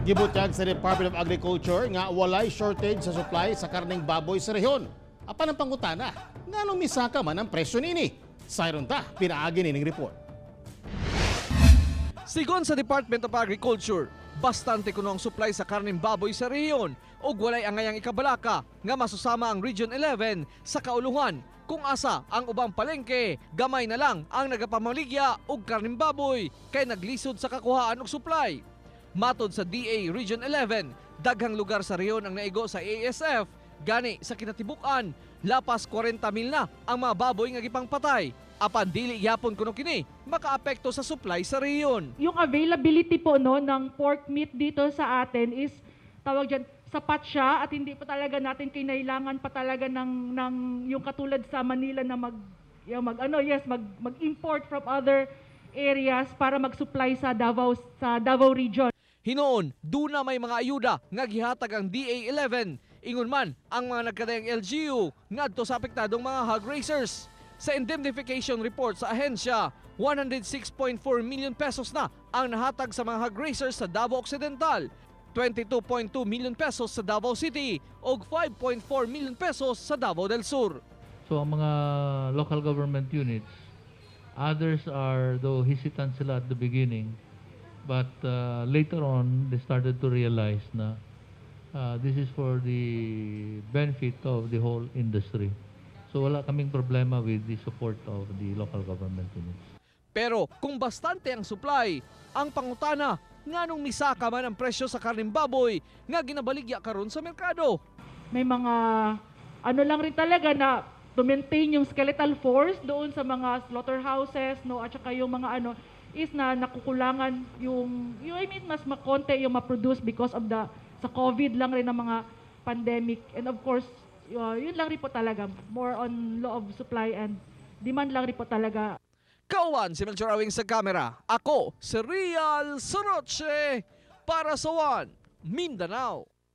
Gibutyag sa Department of Agriculture nga walay shortage sa supply sa karneng baboy sa rehiyon. Apan ang pangutana, nganong misaka man ang presyo nini? Sayron ta, pinaagi nining report. Sigon sa Department of Agriculture, bastante kuno ang supply sa karning baboy sa rehiyon ug walay angayang ikabalaka nga masusama ang Region 11 sa kauluhan kung asa ang ubang palengke gamay na lang ang nagapamaligya og karning baboy kay naglisod sa kakuhaan og supply. Matod sa DA Region 11, daghang lugar sa rehiyon ang naigo sa ASF, gani sa kinatibuk-an, lapas 40 mil na ang mga baboy nga gipangpatay. Apan dili gyapon kuno kini makaapekto sa supply sa rehiyon. Yung availability po, no, ng pork meat dito sa atin is, tawag dyan, sapat siya at hindi pa talaga natin kinailangan pa talaga ng yung katulad sa Manila na mag yung mag ano, yes, mag-import from other areas para mag-supply sa Davao Region. Hinuon, duna may mga ayuda nga gihatag ang DA11. Ingon man ang mga nagkadayang LGU ngadto sa apektadong mga hog raisers. Sa indemnification report sa ahensya, 106.4 million pesos na ang nahatag sa mga hog raisers sa Davao Occidental, 22.2 million pesos sa Davao City ug 5.4 million pesos sa Davao del Sur. So ang mga local government units, others are, though hesitant sila at the beginning, but later on they started to realize na this is for the benefit of the whole industry. So wala kaming problema with the support of the local government units. Pero kung bastante ang supply, ang pangutana, nganong misaka man ang presyo sa karning baboy nga ginabaligya karon sa merkado? May mga ano lang rin talaga na to maintain yung skeletal force doon sa mga slaughterhouses, no, at saka yung mga ano is na nakukulangan yung, I mean, mas makonti yung ma-produce because of the sa COVID lang rin ng mga pandemic. And of course, yun lang rin po talaga, more on law of supply and demand lang rin po talaga. Kauban si Melchor Awing sa kamera. Ako si Real Soroche para sa One Mindanao.